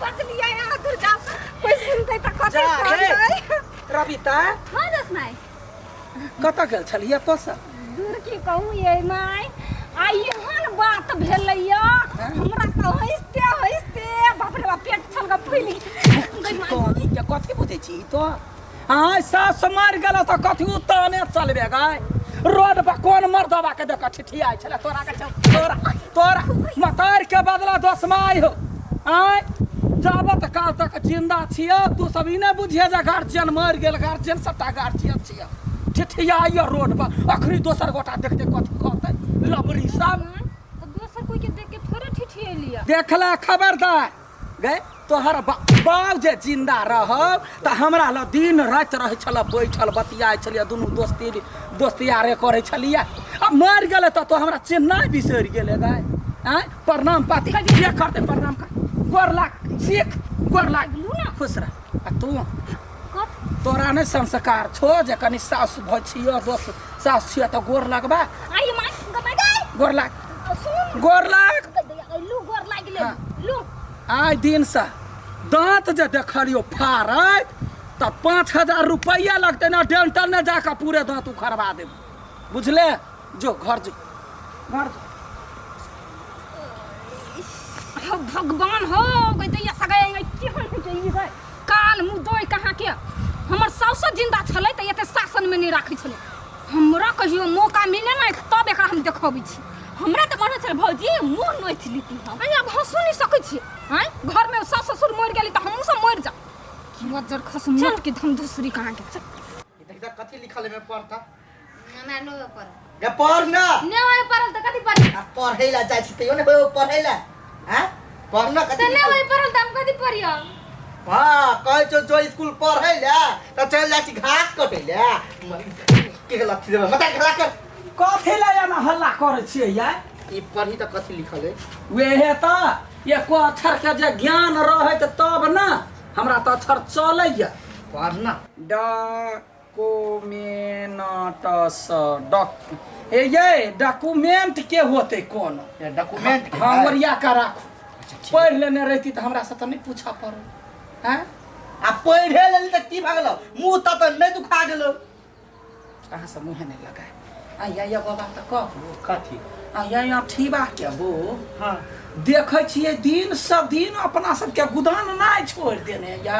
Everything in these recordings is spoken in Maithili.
बचलियै अहाँ दूर जाउ कोइ सुनतै तऽ कथी जा रे। कहतै रविता हँ जसनाइ कतऽ गेल छलियै तो सब दूर की कहू ये माय आ एहन बात भेलैया हमरा तऽ हँसिते हँसिते बाप रे बाप पेट छलका फूलि गेल गै माय। कथी के कथी बुझै छी ई तो आय सास मरि गेल तऽ कथी उताने चलबे गाय रोड पर कोन मर्दबा के देख ठिठियाइ छलै तोरा के चल तोरा तोरा मतार के बदला दोसमाय हो आय जाबत काल तक जिंदा छियै तू सब ई नहि बुझिए जे गार्जियन मरि गेल गार्जियन सबटा गार्जियन छियै ठिठियाइए रोड पर अखनी दोसर गोटा देखते कथी कहतै लबरी सब तऽ दोसर कोई के देख के थोड़े ठिठिएलियै देखला खबरदार गए तोहर बाप जे जिंदा रहब तऽ हमरा लग दिन राति रहै छल बैठल बतियाइ छलियै दुनू दोस्ती दोस्तियारे करै छलियै आ मरि गेलै तऽ तो हमरा चिन्हनाइ बिसरि गेलै गाय आँय प्रणाम पाती के करतै प्रणाम कर गोर लाग सीख गोर लाग खुश रह आ तू तोरा नहि संस्कार छो जे कनि सासु भऽ छियौ दोस्त सासु छियौ तऽ गोर लगबा आई माय गमाय गई गोर लाग सुन गोर लाग लू गोर लागि ले हाँ। लू आइ दिनसँ दाँत जे देखलियौ फाड़ैत तऽ 5000 रुपैआ लगतै ने डेंटल ने जाकऽ पूरे दाँत उखड़वा देब बुझले जो घर जो घर जो हो भगवान हो गई दैया सगे केहन होइ छै ई गई कान मुँह दोय कहाँ के हमर साउसो जिंदा छलै तऽ एते शासनमे नहि राखै छलै हमरा कहियो मौका मिले ने तब एकरा हम देखबै छी हमरा तऽ मन छल भौजी मुँह नोचि लीती हम आँय आब हँसू नहि सकै छी आँय घरमे सास ससुर मरि गेली तऽ हमहूँ सब मरि जाउ की मज्जर खस मौत के धम दूसरी कहाँ के चल। देख त कथी लिखल है पढ़ त हमरा नहि पढ़ल गे पढ़ ना नहि होय पढ़ल तऽ कथी पढ़ी आ पढ़ै ला जाइ छी तैयो ने होय पढ़ै ला हैं पढ़ ना कथी तऽ नहि होय पढ़ल तऽ हम कथी पढ़ियो हां कहै छौ जो स्कूल पढ़ै ला त चल जाइ छी घास कटै ला के लथी देबै मत घला कर कथी लए एना हल्ला करै छियै यार ई पढ़ी त कथी लिखल है वेहे तऽ एको अक्षरके जे ज्ञान रहै तऽ तब ने हमरा तऽ अक्षर चलैए पढ़ ना डॉक्यूमेंटस डॉक ए ये डॉक्यूमेंट के होतै कोन डॉक्यूमेंट के हाँ है। ओरिया कऽ राखू पढ़ि लेने रहिती तऽ हमरा से तऽ नहि पूछऽ पड़ल आँय आ पढ़े लेली त की भऽ गेलो मुंह त त नहि दुखा गेलो अहाँ सब मुँहे नहि लगाए आ या या बाबा तऽ कहू कथी आ या या ठीबा के बो हाँ देखै छियै दिन सब दिन अपना सबके गुदान नहि छोड़ि देने या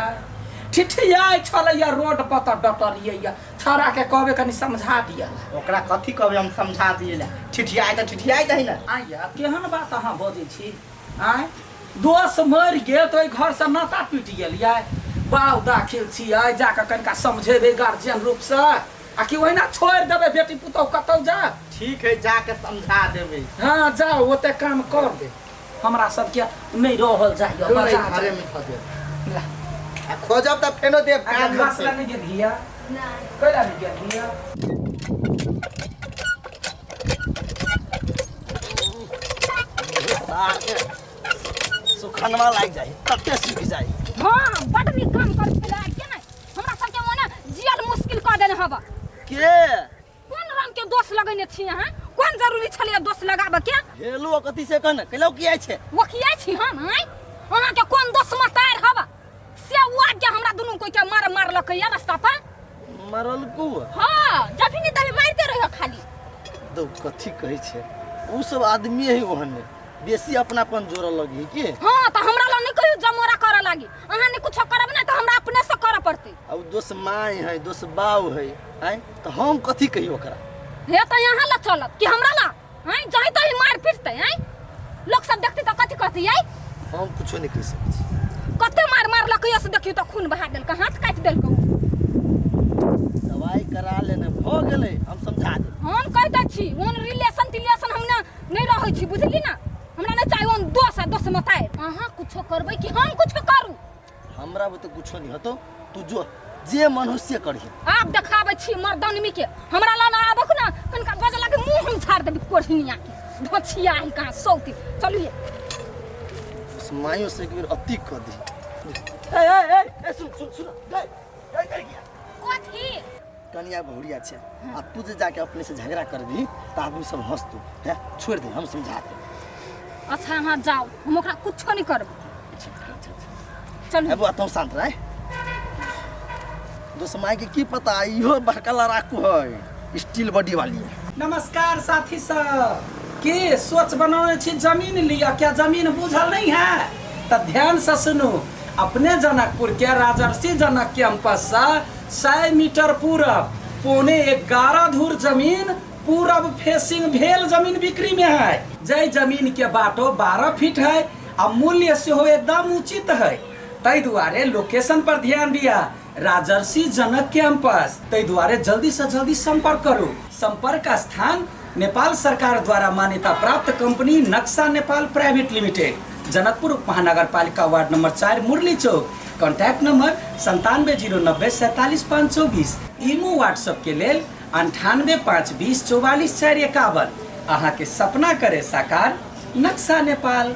ठिठियाइ छलैया रोड पर तऽ डटलियै या छौड़ाके कहबै कनि समझा दिअ ओकरा कथी कहबै हम समझा दिए ला ठिठियाइ त ठिठियाइ दही ना आइ या केहन बात अहाँ बजै छी आँय दोस मरि गेल तऽ ओहि घरसँ नाता टूटि गेल यै बाउ दाखिल छियै जाकऽ कनिका समझेबै गार्जियन रूपसँ आ कि ओहिना छोड़ि देबै बेटी पुतहु कतहु जा ठीक है जाके समझा देबै हँ जाउ ओते काम कर दे हमरा सबके नहि रहल जाइए क्यों नहीं बजा घरे में खो देब ला। आ खोजब तऽ फेनो देब आगे काम घास लगतै। ला नहि गेलियै नहि कैला नहि गेलियै सुखनवा लागि जाइ तते सुखि जाइ हाँ बड नीक काम कर छलै के नहि हमरा सबके ओना जियल मुश्किल कऽ देने हब के कोन रंग के दोष लगेने छी अहाँ कोन जरूरी छलै दोष लगाबऽ के हेलो कथी से कहने कैलो की आइ छै वकिया छी हम आँय अहाँके कोन दोष मतार हब से ओ आज्ञा हमरा दुनू कोई के मार मारलक या रास्ता पर मरल को हाँ जब नहीं तभी मारते रहो खाली दौ कथी कहै छै उ सब आदमी है ओहन बेसी अपनापन जोड़ऽ लगी की हाँ तो हमरा लग नहीं कहियो जमोरा करऽ लागी अहाँ नहीं कुछो करब ना तो हमरा अपने से करऽ पड़तै अब दोस माय है दोस बाउ है आँय तऽ हम कथी कहियो ओकरा हे तो यहाँ ला चलत कि हमरा ला आँय जहीं तहीं मार पीटतै आँय लोग सब देखतै तऽ कथी कहतै आँय हम कुछो नहि कहि सकै छी कते मार मारलक से देखियौ तऽ खून बहा देलकै हाथ काटि देलकै दवाइ करा लेने भऽ गेलै हम समझा देब हम कहि दै छी ओन रिलेशन तिलेशन हम ने नहि रहै छी बुझली ना हमरा नहि चाही ओन दोस आ दोस मताए अहाँ कुछो करबै कि हम कुछो करू हमरा बुते कुछो नहीं होतो तू जो जे मन हो से करही आब देखाबै छी मर्दानमी के हमरा लग आबक ना कनिका बजला के मुंह हम झाड़ देबै कोढ़िनिया के धोछिया ही कहाँ सौती चलू ये उस मायो से एक बेर अति कर दी ए ए ए ए सुन सुन सुन गए गए गए गया कथी कनिया बहुरिया छे आ तू जे जाके अपने से झगड़ा करबी त आदमी सब हंसतू हैं छोड़ दे हम समझा दे अच्छा अहाँ जाओ हम ओकरा कुछो नहीं करबै अच्छा अच्छा अच्छा। चलू ए बौआ तू शांत रह दोस्त माय के की पता इहो बड़का लड़ाकू है स्टील बॉडी वाली है नमस्कार साथी सब के सोच बनौने छी जमीन लिअ क्या जमीन बुझल नहीं है तऽ ध्यान से सुनू अपने जनकपुर के राजर्षि जनक कैंपस से 100 मीटर पूरब 10.75 धूर जमीन पूरब फेसिंग भेल जमीन बिक्री में है। जै जमीन के बाटो 12 फीट है आ मूल्य सेहो एकदम उचित है। ताहि दुआरे लोकेशन पर ध्यान दिया, राजर्षि जनक कैंपस। ताहि दुआरे जल्दी से जल्दी संपर्क करू। संपर्क स्थान नेपाल सरकार द्वारा मान्यता प्राप्त कंपनी नक्शा नेपाल प्राइवेट लिमिटेड, जनकपुर उपमहानगरपालिका, ward number 4, Murli Chowk. Contact number 9709047524। Imo WhatsApp के लेल 9852044451। अहाँ के सपना करे साकार नक्शा नेपाल।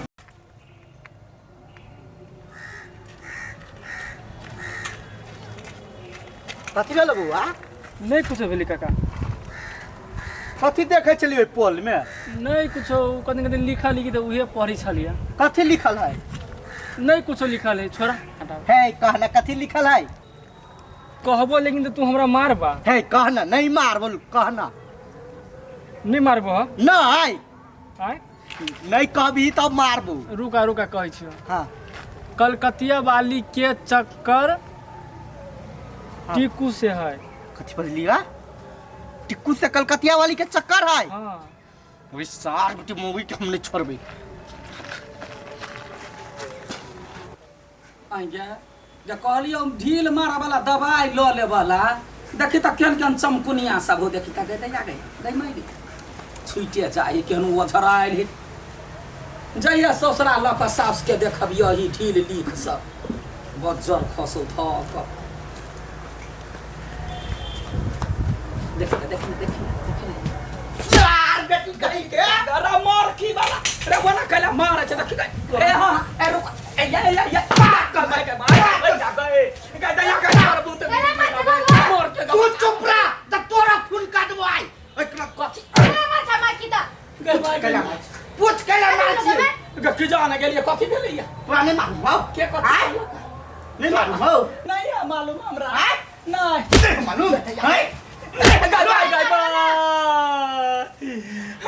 कथी भेल बौआ? नहि कुछो भेलै काका। कथी देखै छलियै ओहि पोल में? नहि कुछो, कनि कनि लिखल लिखी तऽ उहे पढ़ै छलियै। कथी लिखल है? नहि कुछो लिखल है, छोड़ा, हटाओ। है कहना, कथी लिखल है? कहबो लेकिन तऽ तू हमरा मारबा। है कहना, नहीं मार बोल, कहना। नहि मारबो? नहीं। आँय? नहीं कहबी तब मारबो। रुका रुका, कहै छियौ। हाँ। कलकतिया वाली के चक्कर टीकू से है। कथी बजलिया? टिक्कू से कलकतिया वाली के चक्कर है? हाँ। वही सार बेटी मूवी के हमने छोड़बे। आइगे जे कहलियै हम ढील मारऽ वाला दवाइ लऽ लेबला, देखी तऽ केहन केहन चमकुनिया सब हो। देखी तऽ, गई गई गई मारि छुइटे जाइ, केहन ओझरायल है। जहिया ससुरा लऽ कऽ सासुके देखबियै ही ढील लीख सब बज्जर खसौ धऽ कऽ। देखी ने, देखी ने, देखी ने, देखी ने। चार बेटी गई के। अरे मार की वाला रे, वाला कैला मारे छै? देखी गई। ए हां, ए रुक, ए या या या कर मार के मार ए जा गए गए दया के मार भूत मार के। तू चुप रह, त तोरा खून काटबो आई एकरा। कथी? केना मार छा मार की ता? गए मार कैला मार, पूछ कैला मार छी? गए की जाने गेलिए कथी भेलैया। तोरा नहीं मालूम हौ? के कथी? आय? नहीं मालूम हौ? नहीं है मालूम हमरा। आय? नहीं। नहीं मालूम है? गए बाय गए बाय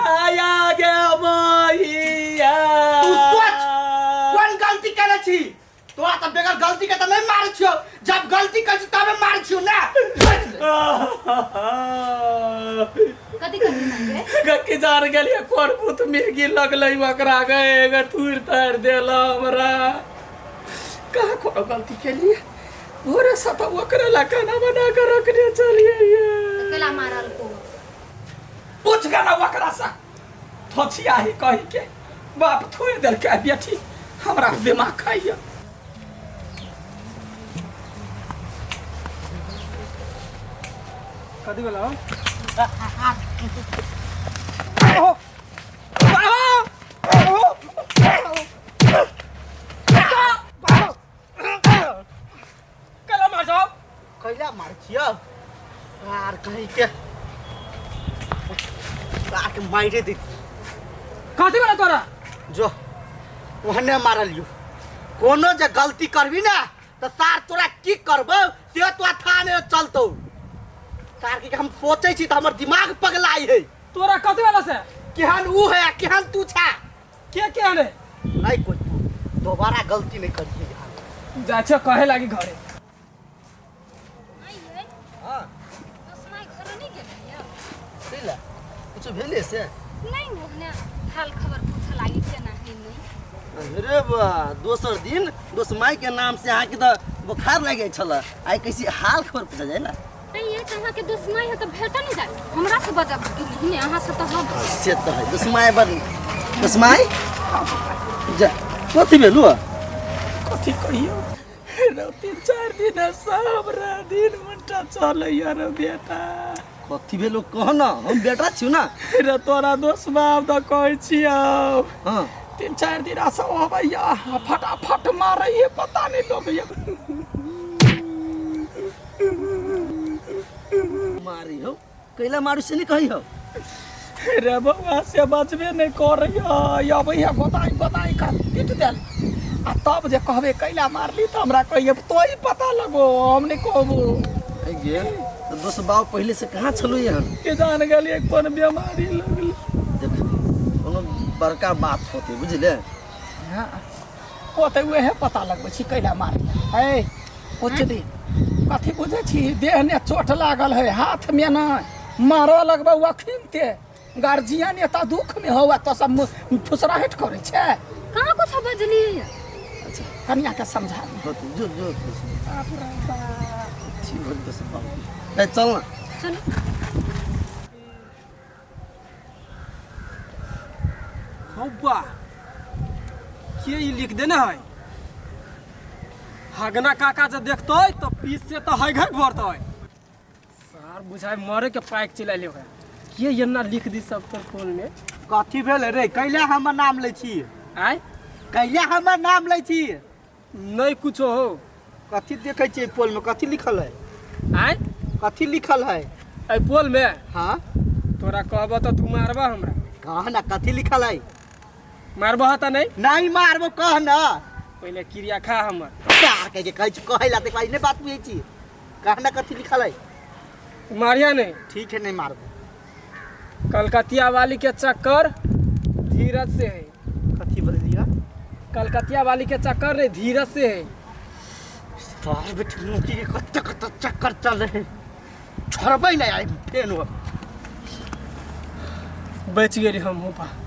आया गया मैया। तू सोच, कोन गलती केने छी? तोरा तऽ बगैर गलती के तऽ नहीं मारै छियौ, जब गलती करै छी तबे मारै छियौ ना। कथी करबी मांगे? की जान गेलिए कोन भूत मिर्गी लगलै ओकरा। गए गे थुरि तारि देल हमरा। कहाँ कोनो गलती केलिए? भोरे से तऽ ओकरे ला खाना बना के रखने चलिए। तऽ केला मारल को? पूछ गेला ओकरा से, थोछिया ही कही के बाप थोड़ि देलकै, बेटी हमरा दिमाग खाइया। कथी भेल हौ? ओहो! ओहो! ओहो! कैला मार जाओ? कैला मारै छियौ आर कहीं के आके मारे दे। कथी भेल तोरा? जो ओहने मारलियो। कोनो जे गलती करबी ना तऽ सार तोरा की करबौ से तोरा थाह नहि चलतौ। सार के हम सोचै छी तऽ हमर दिमाग पगलाइ है। तोरा कथी भेल से? केहन ऊ है आ केहन तू छा। के के रे? नहीं, कोई दोबारा गलती नहीं करिए। जाइ छ कहे लागी घरे। आइए। हाँ। दोसमाई घर नहीं गेलियै? कुछ भेले से? नहीं, ओहने हाल खबर पूछे लागी, केना है नहीं। अरे बा, दोसर दिन दोस्त माई के नाम से अहाँके तऽ बोखार लागि जाइ छल, आइ कैसे हाल खबर पूछा जाए ना? नहीं, ये तऽ अहाँके दोसमाई है तऽ भेटल नहीं जाए, हमरा से बजब की नहीं ने, अहाँ से तऽ हम। से तऽ है दोस्त माय, बड़ दोस्त माय जा। कथी भेलु? कथी कहियो रे, 3-4 दिन सब रे दिन मुंटा चलैया रे बेटा। कथी भेलु, कह न, हम बेटा छियौ ना। रे तोरा दोस्त बाप तऽ कहै छियौ। हाँ। 3-4 दिन सब अबैया आ फटाफट मारै है, पता नहीं लोग ये। मारी हो, कैला मारू से नहीं कही हो? रे बउआ, से बचबे नहीं करैया, अबैया गोदाइ गोदाइ का पीट देल। आ तब जे कहबे कैला मारली तऽ हमरा कहिए तोही पता लगो, हम नहि कहबो। आइ गेल तऽ दोस्त बाबू पहिले से कहाँ छलू एहन? के जान गेलियै कोन बीमारी लगलै। देख, कोनो बड़का बात होतै, बुझले? हाँ, ओ तऽ उएह पता लगबै छी कैला मारली है। उचली कथी बुझै छी, देह ने चोट लागल है, हाथ में नहि मारऽ लगबै अखिनते। गार्जियन एतऽ दुख में हो, तो सब फुसराहट करै छै। कहाँ कुछ बजलियै? अच्छा, कनिया के समझा दे। होतै, जो जो ठीक हो दोस्त बाबू। ए चल ना। चलो। हौबा, के ई लिख देने है? हगना काका जे देखतै तऽ पीस से तऽ है घर भरतै। सार बुझाइ मरे के पाइक चिल्लाइले ओकरा। के एना लिख दी सब तोर फोन में? कथी भेल रे? कैला हमर नाम लै छी? आय? कैला हमर नाम लै छी? नहीं कुछो हो। कथी देखै छियै पोल में? कथी लिखल है? आय? कथी लिखल है एहि पोल में? हाँ। तोरा कहबो तऽ तू मारबा हमरा। कह ना, कथी लिखल है? मारबह तऽ नहीं? नहीं मारबो, कह ना। पहिले क्रिया खा हमर। सार के जे कहै छी कहै ला, देखबा ई बात बुझै छी। कह ना, कथी लिखल है? मारिया नहीं। ठीक है, नहीं मारबो। कलकतिया वाली के चक्कर धीरज से है। कथी बोललिया? कलकतिया वाली के चक्कर नहीं, धीरज से है। सार बेटी मुकी के कत्ते कत्ते चक्कर चल रहे, छोड़बै नहीं आई फेन हो। बच गेली हम हो पा।